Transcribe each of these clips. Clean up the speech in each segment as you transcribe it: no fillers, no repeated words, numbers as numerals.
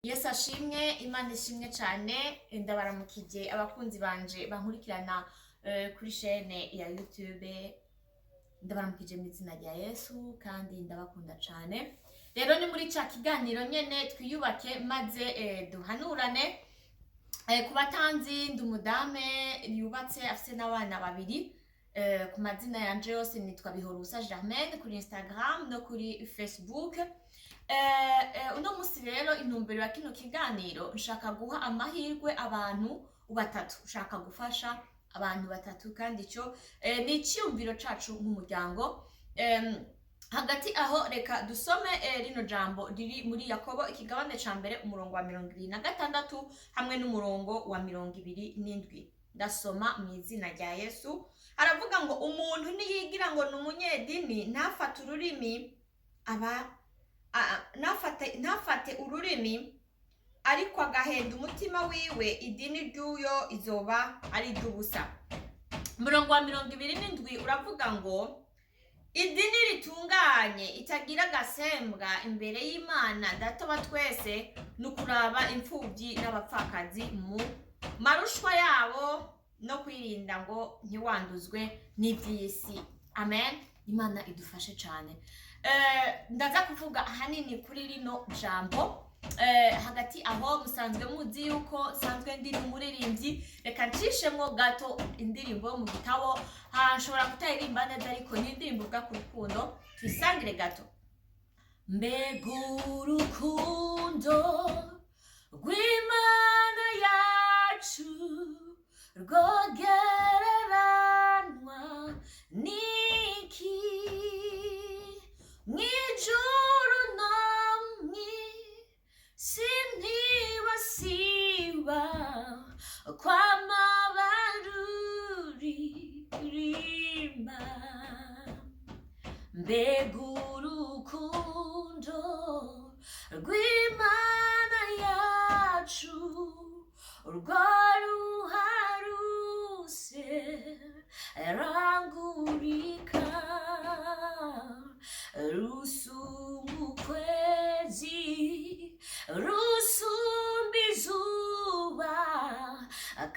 Yesu ashimwe, Imana ishimwe cyane. Ndabaramukije abakunzi banje bankurikirana kuri chaîne ya YouTube. Ndabaramukije mu izina rya Yesu kandi ndabakunda cyane. Rero ni muri ca kiganiro nyene twiyubake maze duhanurane. Ku batanzi, ndi umudame yubatse, afise n'abana babiri. Ku mazina yanje yose nitwa Bihorusa Germaine kuri Instagram no kuri Facebook. Uno musi rero, intumbero ya kino kiganiro, nshaka guha amahirwe abantu batatu, nshaka gufasha abantu batatu, kandi ico ni iciyumviro cacu nk'umuryango. Hagati aho reka dusome rino jambo riri muri Yakobo, ikigabane ca mbere, umurongo wa 26 hamwe n'umurongo wa 27. Ndasoma mu izina rya Yesu. Aravuga ngo: "Umuntu niyigira ngo ni umunyedini, ntafate ururimi, aba ntafate ururimi, ariko agahenda umutima wiwe, idini ry'uyo izoba ari iry'ubusa." Umurongo wa 27 uravuga ngo: "Idini ritunganye itagira agasembwa imbere y'Imana Data wa twese ni ukuraba imfubyi n'abapfakazi mu marushwa yabo, no kwirinda ngo ntiwanduzwe n'iby'isi." Amen. Imana idufashe cyane. Ndaza kuvuga ahanini kuri rino jambo. Hagati aho musanzwe muzi yuko nsanzwe ndi n'umuririmbyi. Reka ncishemwo gato indirimbo yo mu gitabo. Ha, nshobora kutaririmba neza, ariko ni indirimbo ivuga ku rukundo. Tuyisangire gato. Mbega urukundo rw'Imana yacu rwogereranwa niki? Mw'ijuru no mw'isi ntibasiba kwama baruririmba. Mbega urukundo rw'Imana yacu, urwo ruharuse rangurika, rusumba ukwezi, rusumba izuba,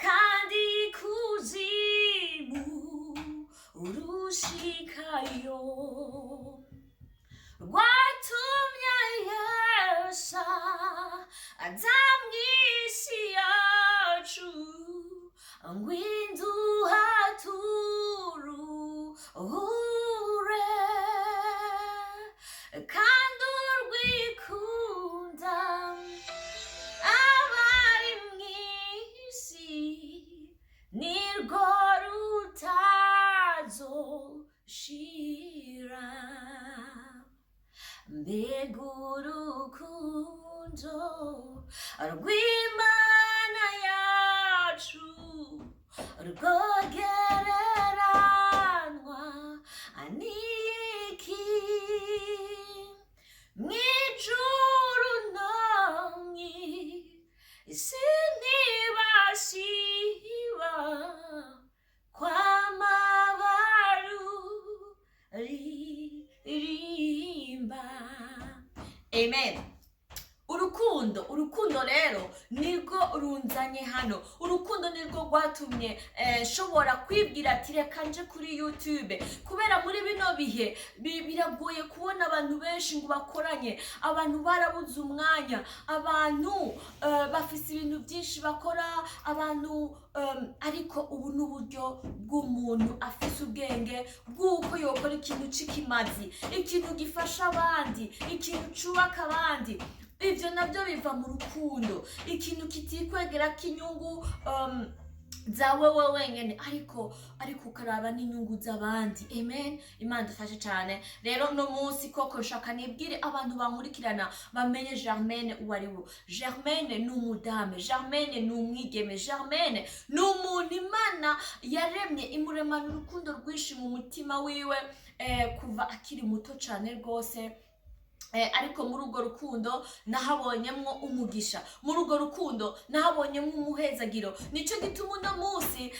kandi kuzimu urushikayo. Rwatumye Yesu aza mw'isi yacu, ngwinduha turuhure, kandi urwikunda abari mw'isi nirwo rutazoshira. Mbega urukundo rw'Imana yacu rwogereranwa niki? Mw'ijuru no mw'isi ntibasiba kwama baruririmba. Amen. Urukundo, urukundo rero nirwo runzanye hano. Urukundo nirwo rwatumye nshobora kwibwira ati: "Reka nje kuri YouTube," kubera muri bino bihe biragoye kubona abantu benshi ngo bakoranye. Abantu barabuze umwanya, abantu bafise ibintu byinshi bakora, abantu ariko ubu ni uburyo bw'umuntu afise ubwenge bw'uko yokora ikintu c'ikimazi, ikintu gifasha abandi, ikintu cubaka abandi. Ibyo nabyo biva mu rukundo, ikintu kitikwegera k'inyungu za wewe wenyene, ariko ukaraba n'inyungu z'abandi. Amen. Imana dufashe cyane. Rero no munsi koko nshaka nibwire abantu bankurikirana, bamenye Germaine uwo ari we. Germaine ni umudame, Germaine ni umwigeme, Germaine ni umuntu Imana yaremye imuremana urukundo rwinshi mu mutima wiwe kuva akiri muto cyane rwose. Ariko muri urwo rukundo nahabonyemwo umugisha, muri urwo rukundo nahabonyemwo umuhezagiro. Nico gituma uno munsi,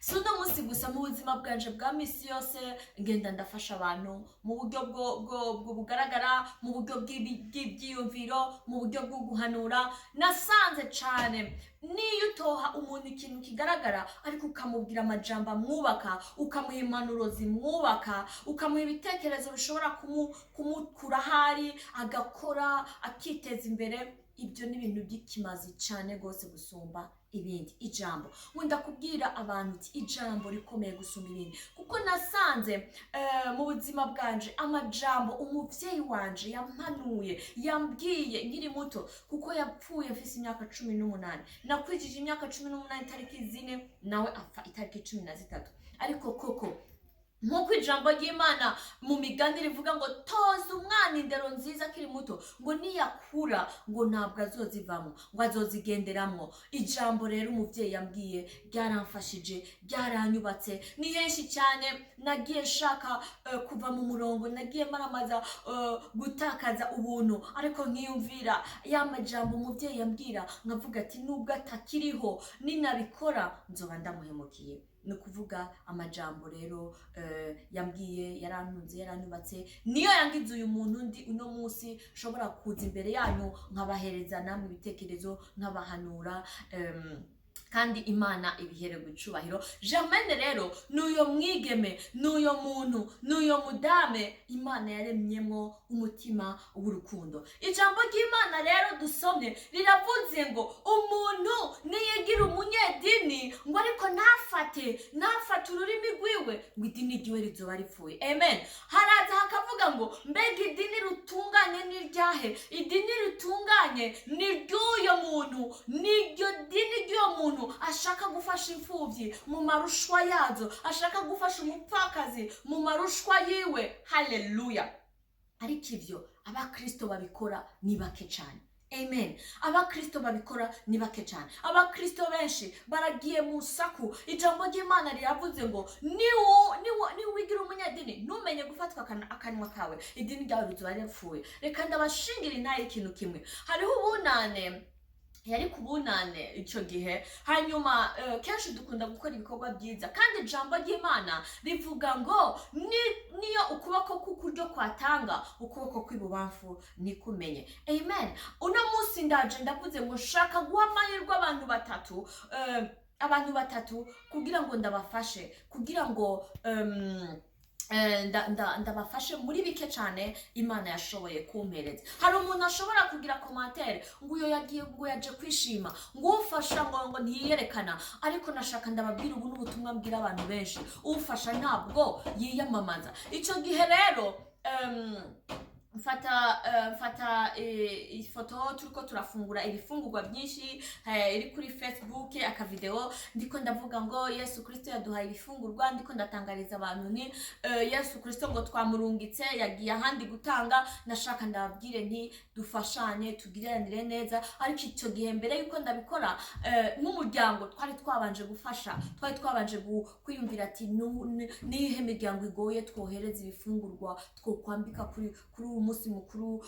si uno munsi gusa, mu buzima bwanje bwa misi yose ngenda ndafasha abantu mu buryo bwo bugaragara, mu buryo bw'ibyiyumviro, mu buryo bwo guhanura. Nasanze cane niyo utoha umuntu ikintu kigaragara, ariko ukamubwira amajambo amwubaka, ukamuha impanuro zimwubaka, ukamuha ibitekerezo bishobora kumukura ahari agakora akiteza imbere, ibyo ni ibintu by'ikimazi cyane rwose gusumba ibindi. Ijambo, nkunda kubwira abantu uti ijambo rikomeye gusumba ibindi, kuko nasanze mu buzima bwanje amajambo umuvyeyi wanje yampanuye, yambwiye nkiri muto, kuko yapfuye mfise imyaka 18. Nakwijije imyaka 18 itariki 4, nawe apfa itariki 13. Ariko koko nk'uko ijambo ry'Imana mu Migani rivuga ngo toza umwana indero nziza akiri muto, ngo niyakura ngo ntabwo azozivamo, ngo azozigenderamwo. Ijambo rero umubyeyi yambwiye ryaramfashije, ryaranyubatse. Ni henshi cyane nagiye nshaka kuva mu murongo, nagiye maramaza gutakaza ubuntu, ariko nkiyumvira ya majambo umubyeyi yambwira, nkavuga ati nubwo atakiriho, ninabikora nzoba ndamuhemukiye. Ni ukuvuga amajambo rero yambwiye yarantunze, yaranyubatse, niyo yangize uyu muntu ndi uno munsi, nshobora kuza imbere yanyu nkabahereza namwe ibitekerezo, nkabahanura, kandi Imana ibihererwa icubahiro. Germaine rero ni uyo mwigeme, ni uyo muntu, ni uyo mudame Imana yaremyemwo umutima w'urukundo. Ijambo ry'Imana rero dusomye riravuze ngo umuntu niyigira umunyedini, ngo ariko ntafate ururimi rwiwe, ngo idini ryiwe rizoba ripfuye. Amen. Haraza hakavuga ngo mbega idini rutunganye ni ryahe? Idini ritunganye ni ry'uyo muntu, ni iryo dini ry'uyo muntu ashaka gufasha imfubyi mu marushwa yazo, ashaka gufasha umupfakazi mu marushwa yiwe. Haleluya! Ariko ivyo abakristo babikora ni bake cyane. Amen. Abakristo babikora ni bake cyane. Abakristo benshi baragiye mu saku. Ijambo ry'Imana riravuze ngo niwigira umunyadini ntumenye gufatwa akanwa kawe, idini ryawe rizoba ripfuye. Reka ndabashingira intaye ikintu kimwe. Hariho ubunane, yari ku bunane icyo gihe. Hanyuma kenshi dukunda gukora ibikorwa byiza, kandi ijambo ry'Imana rivuga ngo niyo ukuboko k'ukuryo kwatanga, ukuboko kw'ibubamfu nikumenye. Amen. Uno munsi ndaje ndavuze ngo nshaka guha amahirwe abantu batatu kugira ngo ndabafashe, kugira ngo ndabafashe muri bike cyane Imana yashoboye kumpereza. Hari umuntu ashobora kugira commentaire ngo uyo yagiye, ngo yaje kwishima, ngo ufasha ngo ntiyerekana. Ariko nashaka ndababwira, ubu n'ubutumwa mbwira abantu benshi: ufasha ntabwo yiyamamaza. Icyo gihe rero mfata ifoto turiko turafungura ibifungurwa byinshi, iri kuri Facebook, akavideo ndiko ndavuga ngo Yesu Kristo yaduhaye ibifungurwa, ndiko ndatangariza abantu ni Yesu Kristo ngo twamurungitse, yagiye ahandi gutanga. Nashaka ndababwire nti dufashanye, tugiranire neza. Ariko icyo gihe mbere yuko ndabikora, nk'umuryango twari twabanje gufasha, twari twabanje kwiyumvira ati niyihe miryango igoye twohereza ibifungurwa, twokwambika kuri uyu munsi mukuru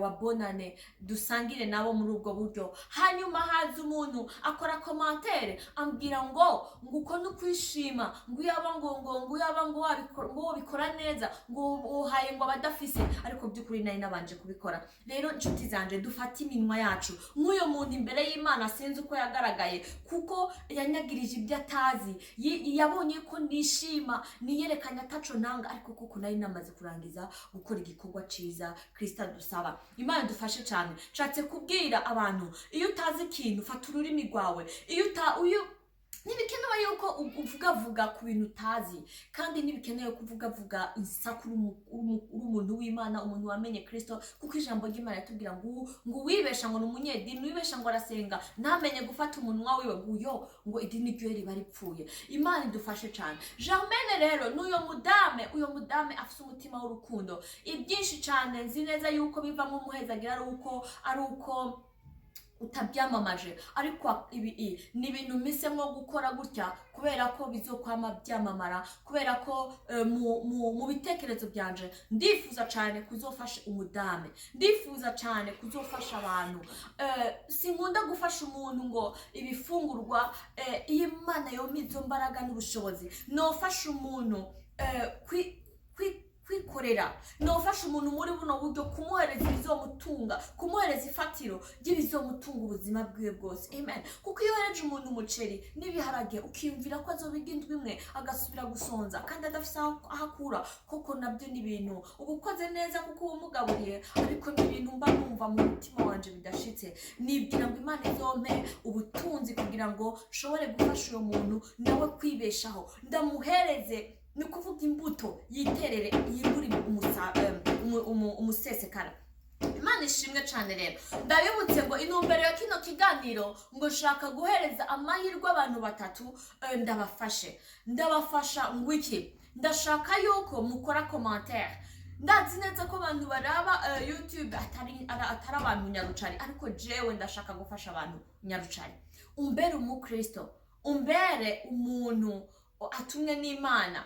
wa Bonane, dusangire nabo muri ubwo buryo. Hanyuma haza umuntu akora commentaire ambwira ngo uko ni ukwishima, ngo uyaba ngo uyaba ngo wabikora, ngo wabikora neza, ngo uhaye ngo abadafise. Ariko by'ukuri nari nabanje kubikora. Rero inshuti zanje, dufate iminwa yacu. Nk'uyo muntu imbere y'Imana sinzi uko yagaragaye, kuko yanyagirije ibyo atazi. Yabonye ko nishima, niyerekanye ataco nanga, ariko kuko nari namaze kurangiza gukora igikorwa ciza Kristo adusaba. Imana dufashe cyane. Nshatse kubwira abantu, iyo utazi ikintu, fata ururimi rwawe. Iyo uta uyu ntibikenewe yuko uvugavuga ku bintu utazi, kandi ntibikenewe kuvugavuga insaku uri umuntu w'Imana, umuntu wamenye Kristo, kuko ijambo ry'Imana ritubwira ngo uwibesha ngo ni umunyedini, uwibesha ngo arasenga, ntamenye gufata umunwa wiwe, ngo uyo ngo idini ryiwe riba ripfuye. Imana idufashe cyane. Germaine rero ni uyo mudame, uyo mudame afise umutima w'urukundo. Ibyinshi cyane nzi neza yuko bivamo umuhezagira ari uko Utabyamamaje, ariko ibi ni ibintu mpisemo gukora gutya kubera ko bizokwama byamamara, kubera ko mu bitekerezo byanje ndifuza cyane kuzofasha umudame, ndifuza cyane kuzofasha abantu. Sinkunda gufasha umuntu ngo ibifungurwa. Iyo Imana yompa izo mbaraga n'ubushobozi, nofasha umuntu kwikorera, nofasha umuntu muri buno buryo, kumuhereza ibizomutunga, kumuhereza ifatiro ry'ibizomutunga ubuzima bwiwe bwose. Amen. Kuko iyo uhereje umuntu umuceri n'ibiharage, ukiyumvira ko azobiga indwi imwe agasubira gusonza kandi adafise aho akura, koko nabyo ni ibintu uba ukoze neza kuko uba umugaburiye, ariko ni ibintu mba numva mu mutima wanje bidashitse. Nibwira ngo Imana izompe ubutunzi kugira ngo nshobore gufasha uyo muntu nawe kwibeshaho, ndamuhereze, ni ukuvuga imbuto, yiterere, yimbure umusesekara. Imana ishimwe cyane. Rero ndabibutse ngo intumbero ya kino kiganiro, ngo nshaka guhereza amahirwe abantu batatu. Ndabafashe, ndabafasha ngo iki? Ndashaka yuko mukora commentaire. Ndazi neza ko abantu baraba YouTube atari abantu nyarucari, ariko jewe ndashaka gufasha abantu nyarucari. Umbere umukristo, umbere umuntu atumwe n'Imana,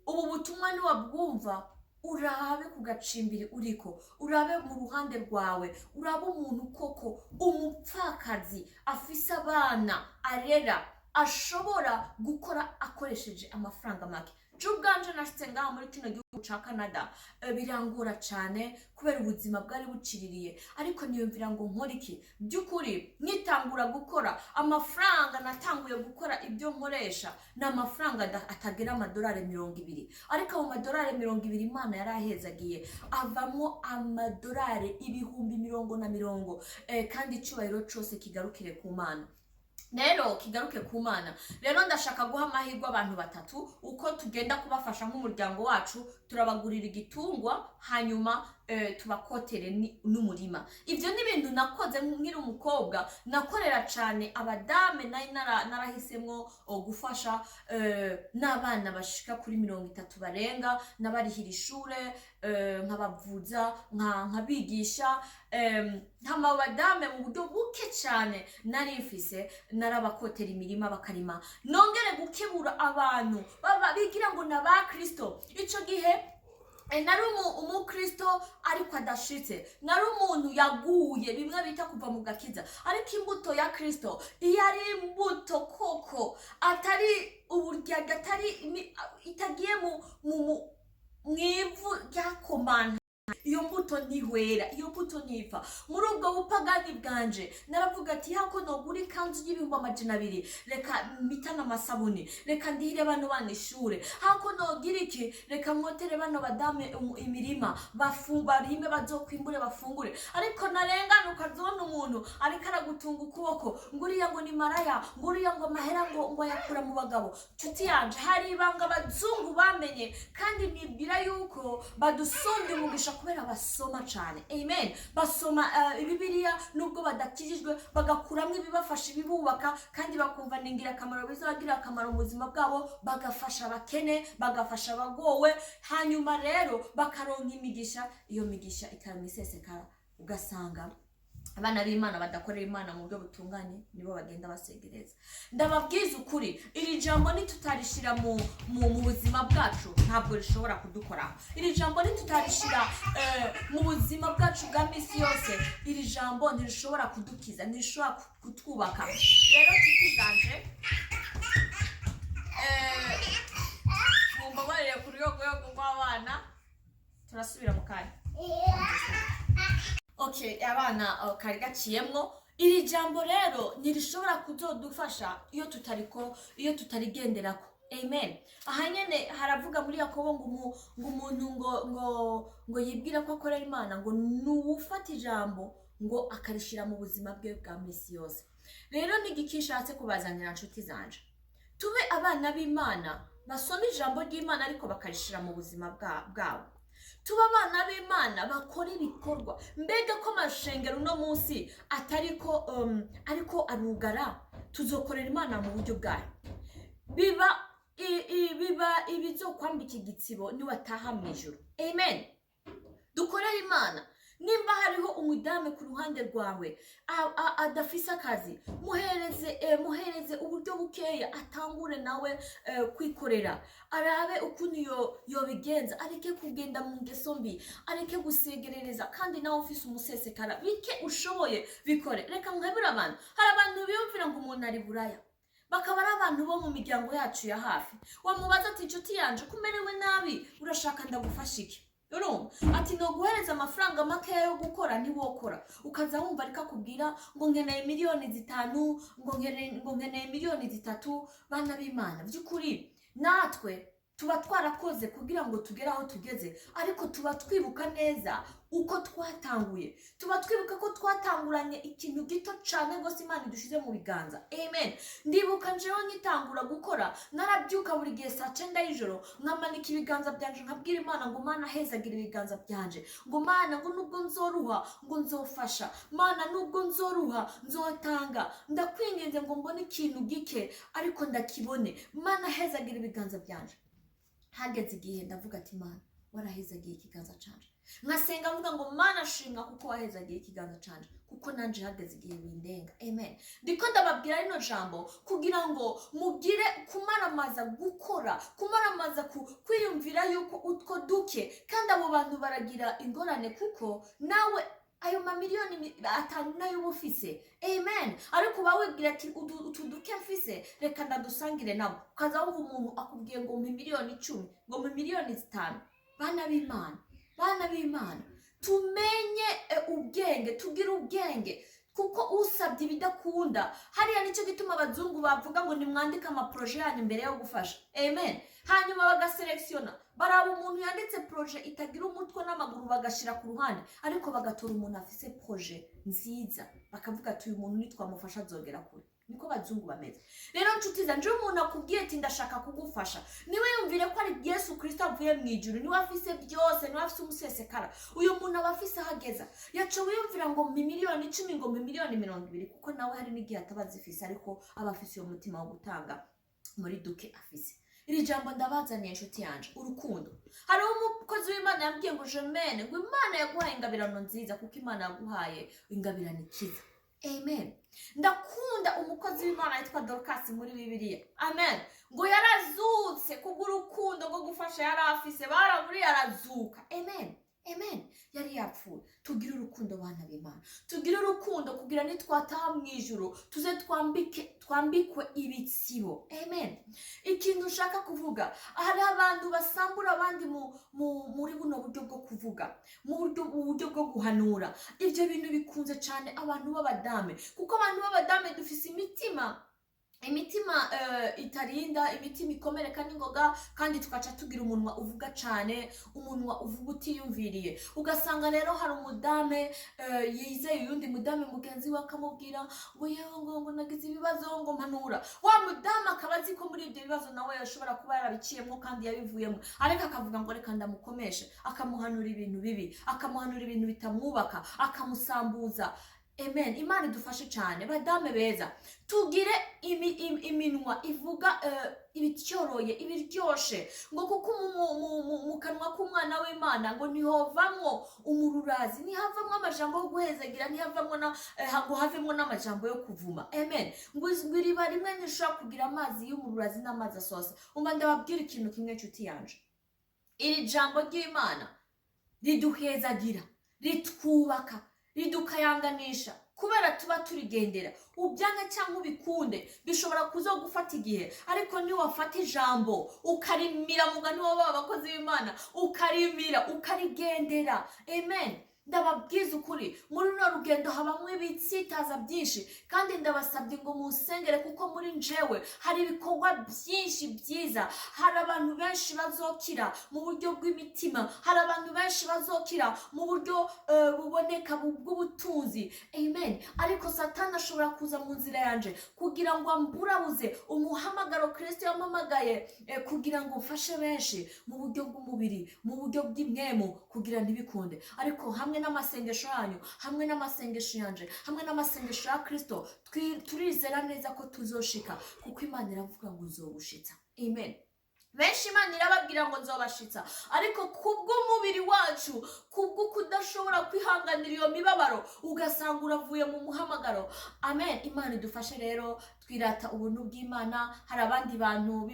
ubu butumwa niwabwumva, urabe ku gacimbiri uriko, urabe mu ruhande rwawe, urabe umuntu koko umupfakazi afise abana arera, ashobora gukora akoresheje amafaranga make. Je ubwanje nashitse ngaha muri kino gihugu ca Canada, birangora cane kubera ubuzima bwari buciririye, ariko niyumvira ngo nkora iki? By'ukuri nkitangura gukora, amafaranga natanguye gukora, ibyo nkoresha ni amafaranga atagera amadolari 20, ariko ayo madolari 20 Imana yarahezagiye avamo amadolari ibihumbi mirongo na mirongo. Kandi icubahiro cose kigarukire ku Mana. Rero kigaruke ku Mana. Rero ndashaka guha amahirwe abantu batatu, uko tugenda kubafasha nk'umuryango wacu. Turabagurira igitungwa, hanyuma tubakotere n'umurima. Ibyo ni ibintu nakoze nkiri umukobwa, nakorera cyane abadame. Nari narahisemwo gufasha n'abana bashika kuri 30 barenga, nabarihira ishure, nkabavuza, nkabigisha. Ntama badame mu buryo buke cyane nari mfise, narabakotera imirima bakarima. Nongere gukebura abantu baba bigira ngo ni abakristo. Ico gihe nari umukristo ariko adashitse, nari umuntu yaguye, bimwe bita kuva mu gakiza. Ariko imbuto ya Kristo, iyo ari imbuto koko, atari uburyarya, atari itagiye mu ivu ryakomana, iyo mbuto ntihwera, iyo mbuto ntipfa. Muri ubwo bupagani bwanje naravuga ati: "Hako nogura ikanzu y'200,000, reka mpitane amasabuni, reka ndihire bano bana ishure. Hako nogira iki, reka mwotere bano badame imirima, barime, bazokwimbure, bafungure." Ariko narengana ukazibona umuntu ariko aragutunga ukuboko ngo uriya ngo ni maraya, ngo uriya ngo amahera ngo ayakura mu bagabo. Nshuti yanje, hari ibanga abazungu bamenye, kandi nibwira yuko badusonda umugisha kubera basoma cyane. Amen. Basoma Bibiliya nubwo badakijijwe, bagakuramo ibibafasha, ibibubaka, kandi bakumva ni ingirakamaro, bizabagira akamaro mu buzima bwabo, bagafasha abakene, bagafasha abagowe. Hanyuma rero bakaronka imigisha, iyo migisha ikaba isesekara, ugasanga abana b'Imana badakorera Imana mu buryo butunganye nibo bagenda basegereza. Ndababwiza ukuri, iri jambo nitutarishira mu buzima bwacu, ntabwo rishobora kudukoraho. Iri jambo nitutarishira mu buzima bwacu bwa misi yose, iri jambo ntirishobora kudukiza, ntirishobora kutwubaka. Rero nshuti zanje, mumbabarire ku ruyogoyogo rw'abana, turasubira mu kanya. Okay, abana kari gaciyemwo. Iri jambo rero ntirishobora kuzodufasha iyo tutarigenderako. Amen. Aha nyene haravuga muri Yakobo ngo umuntu ngo yibwira ko akorera Imana, ngo nuwufata ijambo ngo akarishira mu buzima bwe bwa misi yose. Rero ni igiki nshatse kubazanira, nshuti zanje? Tube abana b'Imana basoma ijambo ry'Imana ariko bakarishira mu buzima bwabo. Tuba abana b'Imana bakora ibikorwa. Mbega ko amashengero uno munsi atariko ariko arugara, tuzokorera Imana mu buryo bwayo? Biba biba ibizokwambika igitsibo niwataha mu ijuru. Amen. Dukorere Imana. Nimba hariho umudame ku ruhande rwawe adafise akazi, muhereze uburyo bukeya, atangure nawe kwikorera, arabe ukuntu yobigenza, areke kugenda mu ngeso mbi, areke gusegerereza. Kandi nawe ufise umusesekara, bike ushoboye bikore. Reka nkebure abantu. Hari abantu biyumvira ngo umuntu ari buraya, bakaba ari abantu bo mu miryango yacu ya hafi. Wamubaza ati: "Inshuti yanje, ko umerewe nabi, urashaka ndagufasha iki?" Urumva ati: "Noguhereza amafaranga makeya yo gukora, ntiwokora?" Ukaza wumva ariko akubwira ngo nkeneye miliyoni 5, ngo nkeneye miliyoni 3. Bana b'Imana, by'ukuri natwe tuba twarakoze kugira ngo tugere aho tugeze, ariko tuba twibuka neza uko twatanguye. Tuba twibuka ko twatanguranye ikintu gito cyane rwose Imana idushyize mu biganza. Amen. Ndibuka njewe nkitangura gukora, narabyuka buri gihe saa 9 y'ijoro, nkamanika ibiganza byanje, nkabwira Imana ngo: "Mana, hezagira ibiganza byanje," ngo: "Mana," ngo, "nubwo nzoruha," ngo, "nzofasha. Mana, nubwo nzoruha, nzotanga. Ndakwinginze ngo mbone ikintu gike, ariko ndakibone. Mana, hezagira ibiganza byanje." Hageze igihe ndavuga ati: "Mana, warahezagiye ikiganza canje." Nkasenga mvuga ngo: "Mana, shimwa kuko wahezagiye ikiganza canje, kuko nanje hageze igihe bindenga." Amen. Ndiko ndababwira rino jambo kugira ngo mugire kumaramaza gukora, kumaramaza kwiyumvira yuko utwo duke. Kandi abo bantu baragira ingorane, kuko nawe ayo mamiliyoni 5 nayo uba ufise. Amen. Ariko uba wibwira ati: "Utu duke mfise, reka ndadusangire nabo." Ukaza wumva umuntu akubwiye ngo mpa miliyoni 10, ngo mpa miliyoni 5. Bana b'Imana, bana b'Imana, tumenye ubwenge, tugire ubwenge, kuko usabye ibidakunda hariya. Nicyo gituma abazungu bavuga ngo nimwandike amaprojet yanyu mbere yo gufasha. Amen. Hanyuma bagaselekisiyona, baraba umuntu yanditse projet itagira umutwe n'amaguru, bagashyira ku ruhande, ariko bagatora umuntu afise projet nziza, bakavuga ati: "Uyu muntu nitwamufasha azogera kure." Niko abazungu bameze. Rero nshuti zanje, iyo umuntu akubwiye ati: "Ndashaka kugufasha," niwe yumvire ko ari Yesu Kirisito avuye mu ijuru, niwe afise byose, niwe afise umusesekara. Uyu muntu aba afise aho ageza. Yaca wiyumvira ngo mpa miliyoni 10, ngo mpa miliyoni 20, kuko nawe hari n'igihe ataba azifise, ariko aba afise uwo mutima wo gutanga muri duke afise. Iri jambo ndabazaniye, inshuti yanje, urukundo. Hariho umukozi w'Imana yambwiye ngo: "Jemene," ngo, "Imana yaguhaye ingabirano nziza, kuko Imana yaguhaye ingabirano ikiza." Amen. Ndakunda umukozi w'Imana yitwa Dorcas muri Bibiliya. Amen. Ngo yarazutse kubw'urukundo rwo gufasha yari afise. Baramuriye, arazuka. Amen, amen. Yari yapfuye. Tugire urukundo, bana b'Imana, tugire urukundo kugira nitwataha mu ijuru tuze twambikwe ibitsibo. Amen. Ikintu ushaka kuvuga, hari abantu basambura abandi muri buno buryo bwo kuvuga, mu buryo bwo guhanura. Ibyo bintu bikunze cyane abantu b'abadame, kuko abantu b'abadame dufise imitima itarinda, imitima ikomereka n'ingoga, kandi tugaca tugira umunwa uvuga cyane, umunwa uvuga utiyumviriye. Ugasanga rero hari umudame yizeye uyundi mudame mugenzi we, akamubwira ngo: "Yewe," ngo "nagize ibibazo," ngo "mpanura." Wa mudamu akaba azi ko muri ibyo bibazo nawe yashobora kuba yarabiciyemo kandi yabivuyemo, ariko akavuga ngo: "Reka ndamukomeshe." Akamuhanura ibintu bibi, akamuhanura ibintu bitamwubaka, akamusambuza. Amen. Imana idufashe cyane, badame beza, tugire iminwa ivuga ibityoroye, ibiryoshe, ngo kuko mu kanwa k'umwana w'Imana ngo ntihovamwo umururazi, ntihavamwo amajambo yo guhezagira, ntihavamwo na ngo havemwo n'amajambo yo kuvuma. Amen. Ngo iriba rimwe ntishobora kugira amazi y'umururazi n'amazi asosa. Umva ndababwira ikintu kimwe, nshuti yanje: iri jambo ry'Imana riduhezagira, ritwubaka, ridukayanganisha, kubera tuba turigendera. Ubyange cyangwa ubikunde, bishobora kuza gufata igihe, ariko niwafata ijambo ukarimira, mugani w'aba abakozi b'Imana, ukarimira, ukarigendera. Amen. Ndababwiza ukuri, muri runo rugendo habamo ibitsitaza byinshi, kandi ndabasabye ngo munsengere, kuko muri njewe hari ibikorwa byinshi byiza. Hari abantu benshi bazokira mu buryo bw'imitima, hari abantu benshi bazokira mu buryo buboneka bw'ubutunzi. Amen. Ariko Satani ashobora kuza mu nzira yanje kugira ngo amburabuze umuhamagaro Kirisito yampamagaye, kugira ngo mfashe benshi mu buryo bw'umubiri, mu buryo bw'impwemu, kugira ntibikunde. Ariko hamwe n'amasengesho yanyu, hamwe n'amasengesho yanje, hamwe n'amasengesho ya Kirisito, turizera neza ko tuzoshika, kuko Imana iravuga ngo uzobushitsa. Amen. Benshi Imana irababwira ngo nzobashitsa, ariko kubw'umubiri wacu, kubwo kudashobora kwihanganira iyo mibabaro, ugasanga uravuye mu muhamagaro. Amen. Imana idufashe rero, twirata ubuntu bw'Imana. Hari abandi bantu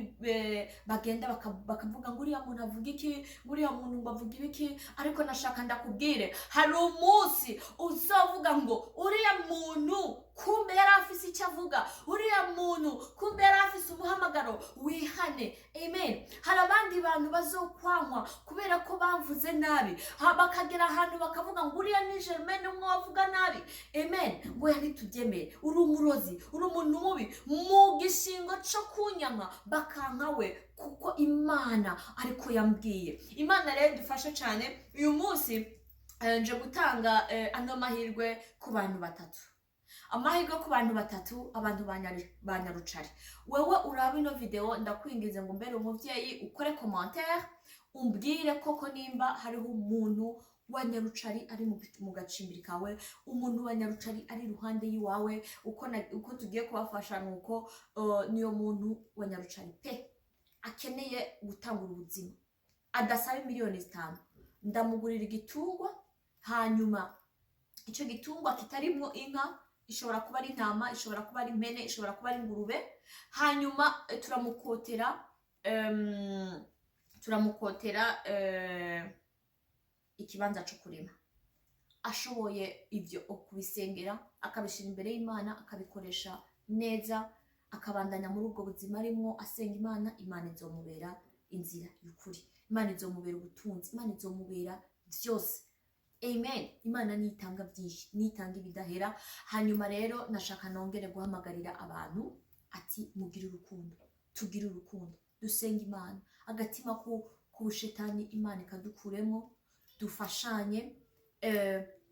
bagenda bakavuga ngo uriya muntu avuga iki, ngo uriya muntu ngo avuga ibiki. Ariko nashaka ndakubwire, hari umunsi uzovuga ngo uriya muntu kumbe yari afise icyo avuga, uriya muntu kumbe yari afise umuhamagaro. Wihane. Amen. Hari abandi bantu bazokwankwa kubera ko bamvuze nabi, bakagera ahantu bakavuga ngo uriya ni Germaine umwe wavuga nabi. Amen. Ngo yari tubyemere, uri umurozi, uri umuntu mubi, mu gishingo cyo kunyanka bakanka we, kuko Imana ariko yambwiye. Imana rero idufashe cyane. Uyu munsi nje gutanga ano mahirwe ku bantu batatu, amahirwe ku bantu batatu, abantu ba Nyarucari. Wewe uraba ino video, ndakwinginze ngo mbere umuvyeyi ukore commentaire, umbwire koko nimba hariho umuntu wa Nyarucari ari mu gacimbiri kawe, umuntu wa Nyarucari ari iruhande y'iwawe. Uko tugiye kubafasha nuko niyo muntu wa Nyarucari pe akeneye gutangura ubuzima, adasaba miliyoni 5, ndamugurira igitungwa. Hanyuma icyo gitungwa kitarimwo inka, ishobora kuba ari intama, ishobora kuba ari impene, ishobora kuba ari ingurube. Hanyuma turamukotera ikibanza cyo kurima. Ashoboye ibyo kubisengera, akabishyira imbere y'Imana, akabikoresha neza, akabandanya muri ubwo buzima arimwo asenga Imana, Imana izomubera inzira y'ukuri, Imana izomubera ubutunzi, Imana izomubera byose. Amen. Imana nitanga byinshi, nitanga ibidahera. Hanyuma rero nashaka nongere guhamagarira abantu ati mugire urukundo, tugire urukundo, dusenge Imana, agatima ku k'ubushetani Imana ikadukuremo, dufashanye.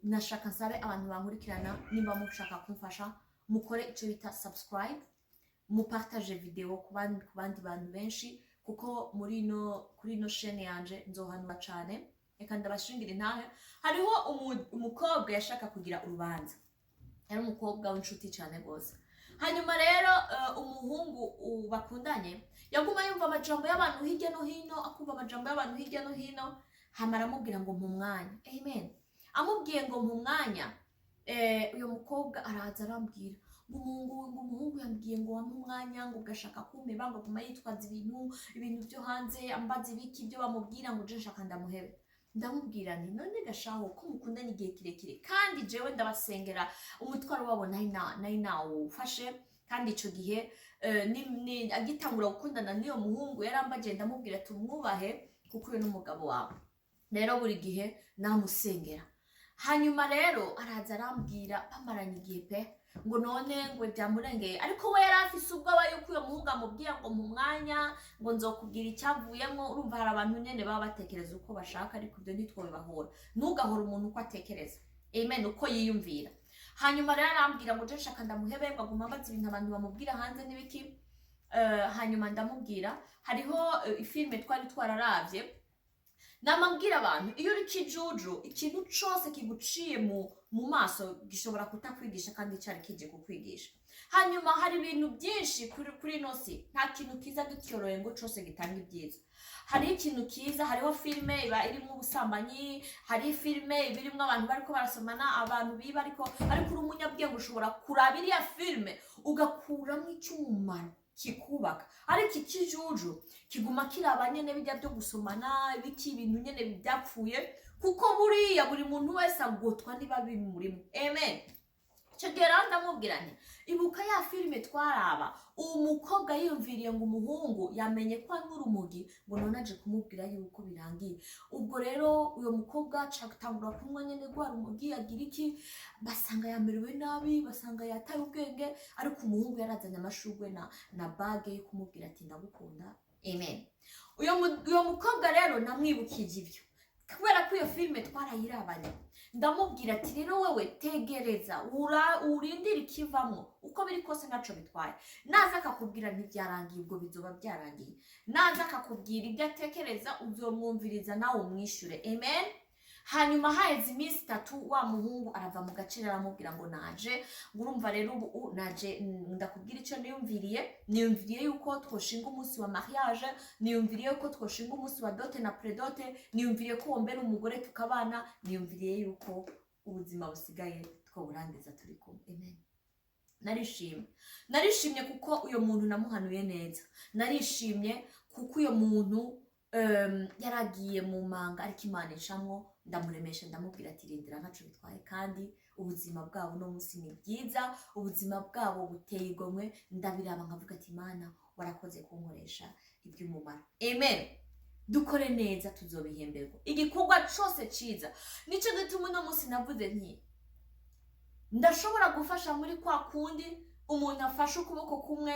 Nashaka nsabe abantu bankurikirana, nimba mushaka kumfasha, mukore icyo bita subscribe, mupartage video ku bandi bantu benshi, kuko muri ino kuri ino chaîne yanje nzohanura cane. Reka ndabashingira intahe. Hariho umukobwa yashaka kugira urubanza, yari umukobwa w'inshuti cyane rwose. Hanyuma rero umuhungu bakundanye yaguma yumva amajambo y'abantu hirya no hino, akumva amajambo y'abantu hirya no hino. Hama aramubwira ngo mpa umwanya. Amen. Amubwiye ngo mpa umwanya, uyu mukobwa araza arambwira ngo umuhungu yambwiye ngo wampe umwanya, ngo gashaka kumpeba, ngo aguma yitwaza ibintu byo hanze, ambaza ibiki ibyo bamubwira, ngo je nshaka ndamuhebe. Ndamubwira nti none gashaho ko mukundanye igihe kirekire, kandi jewe ndabasengera, umutwaro wabo nari nawufashe. Kandi ico gihe agitangura gukundana n'uyo muhungu yarambagiye, ndamubwira tumwubahe kuko uyu ni umugabo wawe. Rero buri gihe namusengera. Hanyuma rero araza arambwira bamaranye igihe pe, ngo none ngo byamurengeye, ariko we yari afise ubwoba yuko uyo muhungu amubwira ngo mu mwanya ngo nzokubwira icyavuyemo. Urumva hari abantu nyene baba batekereza uko bashaka, ariko ibyo ntitwobibahora. Ntugahora umuntu uko atekereza, amen, uko yiyumvira. Hanyuma rero arambwira ngo je nshaka ndamuhebe, ngo aguma ambaza ibintu abantu bamubwira hanze n'ibiki. Hanyuma ndamubwira hariho ifilme twari twararavye. Namabwira abantu, iyo uri kijuju, ikintu cose kiguciye mu maso gishobora kutakwigisha kandi cari kije kukwigisha. Hanyuma hari ibintu byinshi kuri ino si, nta kintu kiza gityoroye ngo cose gitanga ibyiza. Hariho ikintu kiza, hariho filime iba irimo ubusambanyi, hari filime iba irimo abantu bariko barasomana, abantu biba, ariko uri umunyabwenge ushobora kuraba iriya filime ugakuramo icy'umumaro kikubaka. Ariko ikijuju kiguma kiraba nyene bijya byo gusomana, ibiki, ibintu nyene byapfuye, kuko buriya buri muntu wese agotwa niba bimurimo. Amen. Icyo gihe rero ndamubwira nti ibuka ya filime twaraba, uwo mukobwa yiyumviriye ngo umuhungu yamenye ko anywa urumogi, ngo none aje kumubwira yuko birangiye. Ubwo rero uyo mukobwa aca atangura kunywa nyene rwa rumogi, agira iki, basanga yamerewe nabi, basanga yataye ubwenge. Ariko umuhungu yarazanye amashurwe na bague yo kumubwira ati ndagukunda. Amen. Uyo mukobwa rero namwibukije ibyo kubera ko iyo filime twarayirabanye. Ndamubwira ati rero wewe tegereza, urindire ikivamwo, uko biri kose ntaco bitwaye. Naza akakubwira ntibyarangiye, ubwo bizoba byarangiye. Naza akakubwira ibyo atekereza, uzomwumviriza nawe umwishyure. Amen. Hanyuma haheze iminsi 3, wa muhungu arava mu gace, aramubwira ngo: "Naje ngo urumva rero ubu naje ndakubwira icyo niyumviriye. Niyumviriye yuko twoshinga umunsi wa mariage, niyumviriye yuko twoshinga umunsi wa dot na pré-dot, niyumviriye ko wombera umugore tukabana, niyumviriye yuko ubuzima busigaye twawurangiza turi kumwe." Amen. Narishimye, narishimye kuko uyo muntu namuhanuye neza. Narishimye kuko uyo muntu yaragiye mu manga, ariko Imana icamwo, ndamuremesha, ndamubwira ati: "Rindira, ntaco bitwaye." Kandi ubuzima bwabo uno munsi ni bwiza, ubuzima bwabo buteye igomwe. Ndabiraba nkavuga ati: "Imana, warakoze kunkoresha iby'umumaro." Amen. Dukore neza, tuzobihemberwa. Igikorwa cose ciza. Nico gituma uno munsi navuze nti ndashobora gufasha muri kwa kundi umuntu afashe ukuboko kumwe,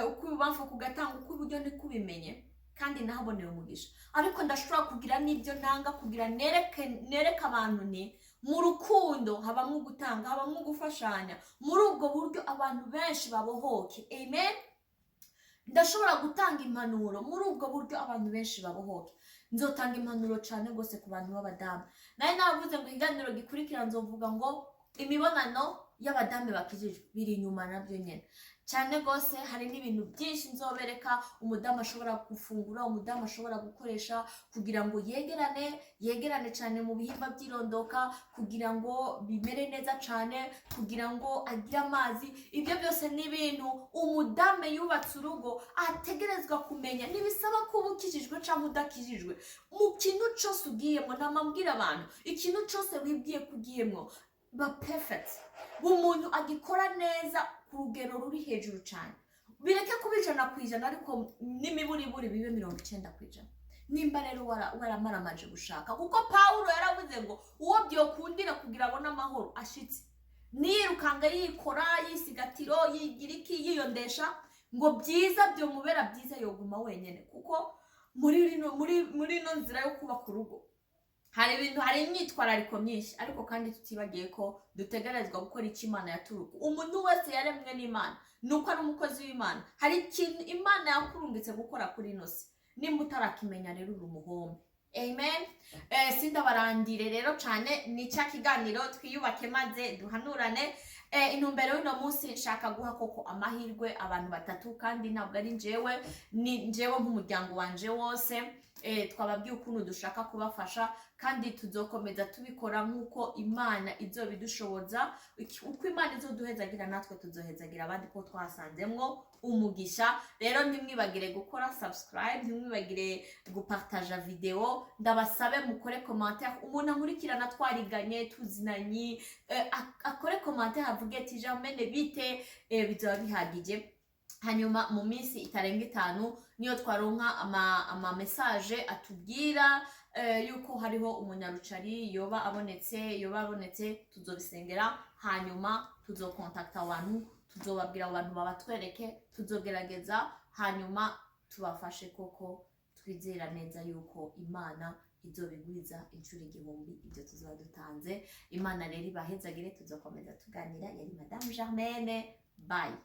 ukw'ibubamfu kugatanga, ukw'iburyo ntikubimenye, kandi nahaboneye umugisha. Ariko ndashobora kugira n'ibyo ntanga kugira nereke abantu ni mu rukundo habamwo gutanga, habamwo gufashanya. Muri ubwo buryo abantu benshi babohoke. Amen. Ndashobora gutanga impanuro, muri ubwo buryo abantu benshi babohoke. Nzotanga impanuro cyane rwose ku bantu b'abadamu. Nawe navuze ngo ikiganiro gikurikira nzovuga ngo imibonano y'abadamu bakijijwe, biri inyuma nabyo nyine cyane rwose. Hari n'ibintu byinshi nzobereka umudamu ashobora gufungura, umudamu ashobora gukoresha kugira ngo yegerane, yegerane cyane mu bihimba by'irondoka, kugira ngo bimere neza cyane, kugira ngo agire amazi. Ibyo byose ni ibintu umudamu yubatse urugo ategerezwa kumenya. Ntibisaba kuba ukijijwe cyangwa udakijijwe. Mu kintu cyose ugiyemo, ntamabwira abantu, ikintu cyose wibwiye ko ugiyemo, ba perfect, umuntu agikora neza ku rugero ruri hejuru cyane. Bireke kuba 100%, ariko n'imiburiburi bibe 90%. Nimba rero waramaramaje gushaka, kuko Pawulo yaravuze ngo uwo byokundira kugira abone amahoro ashitse, niyirukanga yikora, yisigatiro, yigira iki, yiyondesha, ngo byiza byomubera byiza yoguma wenyine. Kuko muri ino nzira yo kubaka urugo hari ibintu, hari imyitwarariko myinshi. Ariko kandi tutibagiye ko dutegerezwa gukora icyo Imana yaturuka. Umuntu wese yaremwe n'Imana, ni uko ari umukozi w'Imana. Hari ikintu Imana yakurungitse gukora kuri ino si. Nimba utarakimenya rero, uri umuhombe. Amen. Sindabarandire rero cyane. Ni cya kiganiro Twiyubake Maze Duhanurane. Intumbero y'uno munsi, nshaka guha koko amahirwe abantu batatu, kandi ntabwo ari njyewe, ni njyewe nk'umuryango wanje wose. Twababwiye ukuntu dushaka kubafasha, kandi tuzokomeza tubikora nk'uko Imana izobidushoboza. Uko Imana izoduhezagira, natwe tuzohezagira abandi, ko twasanzemwo umugisha. Rero ntimwibagire gukora subscribe, ntimwibagire gupartaja video. Ndabasabe mukore commentaire. Umuntu ankurikirana, twariganye, tuzinanye, akore commentaire, avuge ati: "Germaine, bite?" Bizoba bihagije. Hanyuma mu minsi itarenga 5 niyo twaronka ama message atubwira yuko hariho umunyarucari yoba abonetse, yoba abonetse, tuzobisengera. Hanyuma tuzokontakta abantu, tuzobabwira abo bantu babatwereke, tuzogerageza hanyuma tubafashe, koko twizera neza yuko Imana izobigwiza inshuro igihumbi ibyo tuzaba dutanze. Imana rero ibahezagire, tuzokomeza tuganira. Yari Madamu Germaine. Bye.